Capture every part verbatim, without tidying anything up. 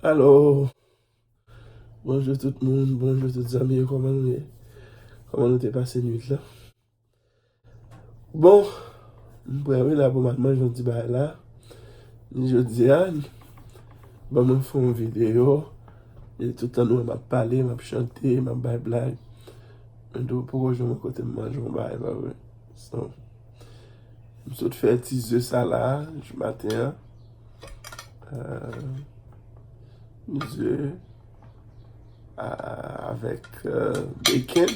Alo, bonjou tout moun, bonjou tout zanmi yo, kòman nou ye? Kòman nou te pase nwit la? Bon, m prè wi la pou m al manje yon ti bagay la. Jodi a, ban mwen fè yon videyo. E tout tan nou wè m ap pale, m ap chante, m ap bay blag. Men tou poko jwenn mwen kote m manje yon bagay, pa vre? So, m sot fè ti ze sa la, maten an. Euh, ze a, avèk, euh, bacon.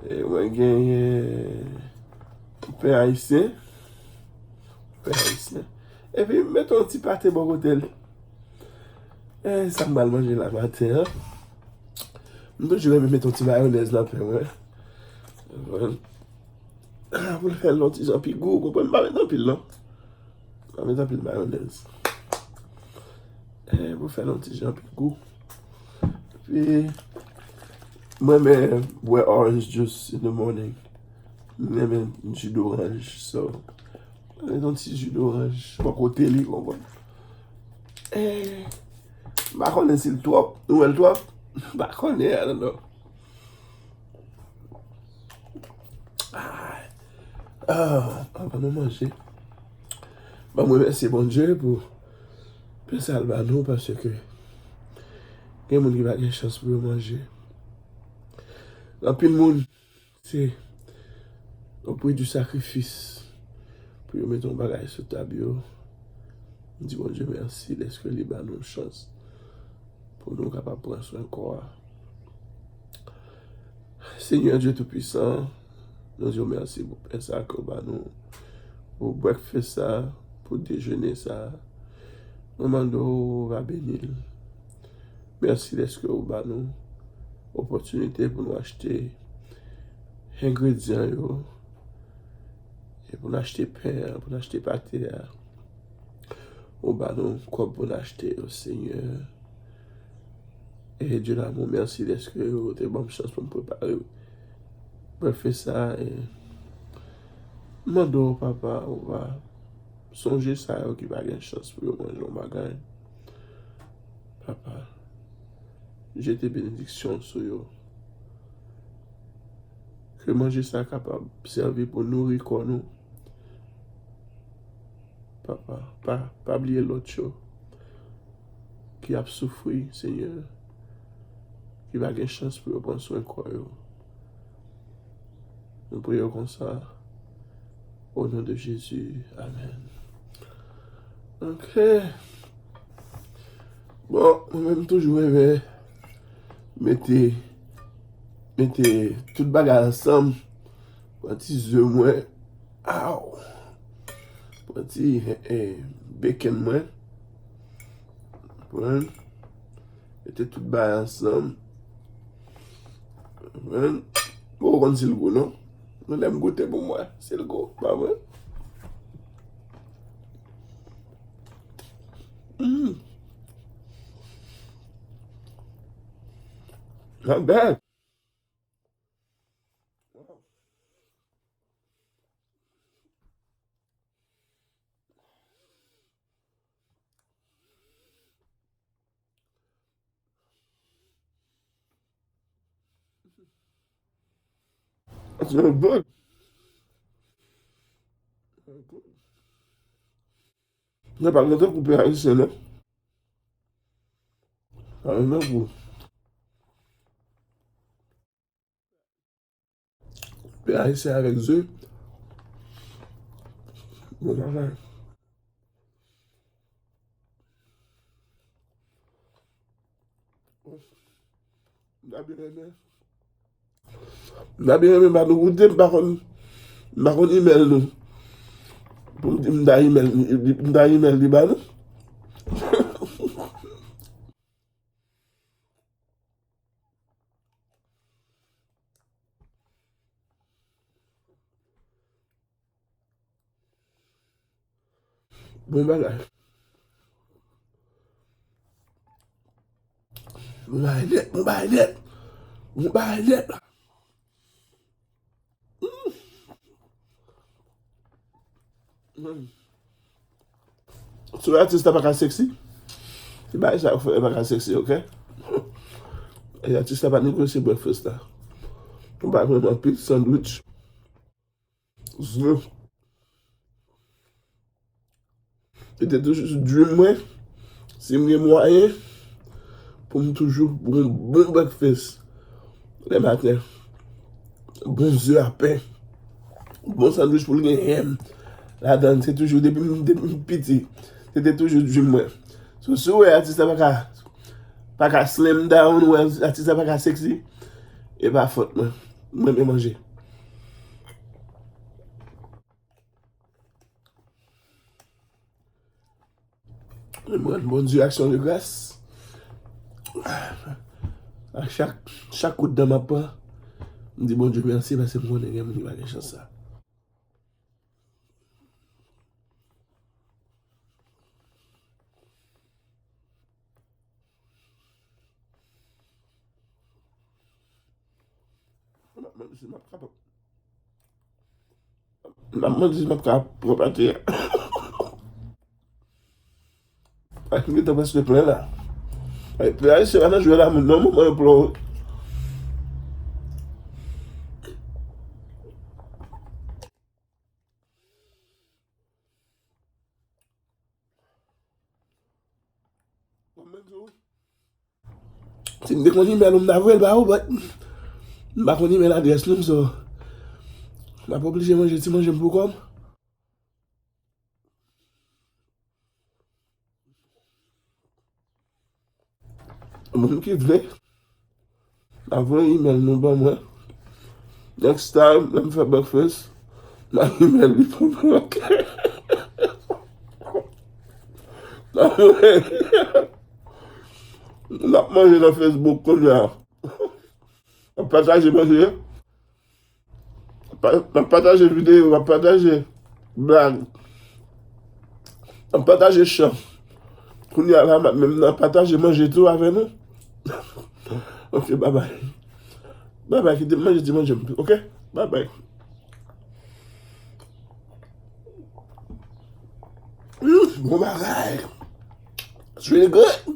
E mwen genyen pen ayisyen. Pen ayisyen. Epi m mete yon ti pate bò kote l. E sa m pral manje la maten an. M toujou renmen mete yon ti mayonèz nan pen mwen. Pou l fè l yon ti jan pi gou, konprann? M pa met anpil, non. M pa met anpil mayonèz. Eh, pou fè l yon ti jan pi gou. Epi, mwen renmen bwè orange juice in the morning. M renmen ji doranj, so, mwen met yon ti ji doranj bò kote li, konprann? Eh, m pa konnen si l twòp. Nou wè l twòp? M pa konnen, I don't know. Ah, ah, anvan nou manje, ban m remèsye Bondye pou pen sa l ba nou, paske gen moun ki pa gen chans pou yo manje. Anpil moun, se o pri di sakrifis pou yo mete yon bagay sou tab yo. M di Bondye mèsi dèske li ba nou chans pou nou kapab pran swen kò a. Senyè Dye Toupisan, nou di w mèsi pou pen sa ke w ba nou, pou breakfast sa, pou dejene sa. Nou mande w va beni l. Mèsi dèske w ba nou opòtinite pou nou achte engredyan yo, e pou n achte pen an, pou n achte pate a. Ou ba nou kòb pou n achte yo, Senyè. E Dye damou, mèsi dèske ou te ban m chans pou m prepare breakfast sa. E m mande w, Papa, ou va sonje sa yo ki pa gen chans pou yo manje yon bagay. Papa, jete benediksyon sou yo. Ke manje sa kapab sèvi pou nouri kò nou. Papa, pa, pa bliye lòt yo ki ap soufri, Senyè, ki pa gen chans pou yo pran swen kò yo. Nou priye w konsa, o non de Jezi, amèn. Ok. Bon, mwen menm toujou renmen mete, mete tout bagay ansanm. Pran ti ze mwen. Aw! Pran ti, eh, eh, bacon mwen. Pran. Mete tout bagay ansanm. Pran. Bon, ou konn si l gou, non? Mwen, lè m goute pou m wè si l gou, pa vre? Mm. Not bad. It's not bad. Nan pa gentan koupe ayisyen, non. Pa gentan koupe. Pe ayisyen avèk ze. Bon bagay. M ta byen renmen. M ta byen renmen ba nou goute, m pa konn, m pa konn imèl nou. Pou m di m ta imèl, m ta imèl li ba nou. Bon bagay. Bon bagay nèt, bon bagay nèt. Bon bagay nèt. Mm. Mm. Si yon atis ta pa ka sexy, Ti bagay sa yo fè pa ka sexy, ok? E atis la pa negosye breakfast la. Nou pa jwenn anpil sandwich. Zye. Se te toujou dream mwen, si m gen mwayen, pou m toujou pran yon bon breakfast lè maten. Bon ze a pen. Bon sandwich pou l gen ham ladan l. Se toujou depi m, depi m piti. Se te toujou dream mwen. So, si w wè atis la pa ka, pa ka slim down, ou wè atis la pa ka sexy, e pa fòt mwen. Mwen renmen manje. Mwen rann Bondye aksyon de gras. A chak, chak kout dan m ap pran, m di Bondye mèsi paske m konnen gen moun ki pa gen chans sa. M ap mande si m ap kapab. M ap mande si m ap ka pran pati a. Ak mitan prèske plen la. Ay, plen ayisyen pa nan jwe la, moun nan moman yo plore. Si m te konn imèl ou, m ta voye l ba ou, but m pa konn imèl adrès nou, so m ap oblije manje ti manje m pou kò m. Moun ki vle, n a voye imèl nou ban mwen. Next time, lè m fè breakfast, n a imèl li pou mwen, ok? N a voye. N ap manje nan Facebook kounye a. N ap pataje manje. Pa, m ap pataje videyo, m ap pataje blag. M ap pataje chan. Kounye a la, m ap menm nan pataje manje tou avè nou. Ok, babay. Babay, kite m manje ti manje m, ok? Babay. Mm, bon bagay. It's really good.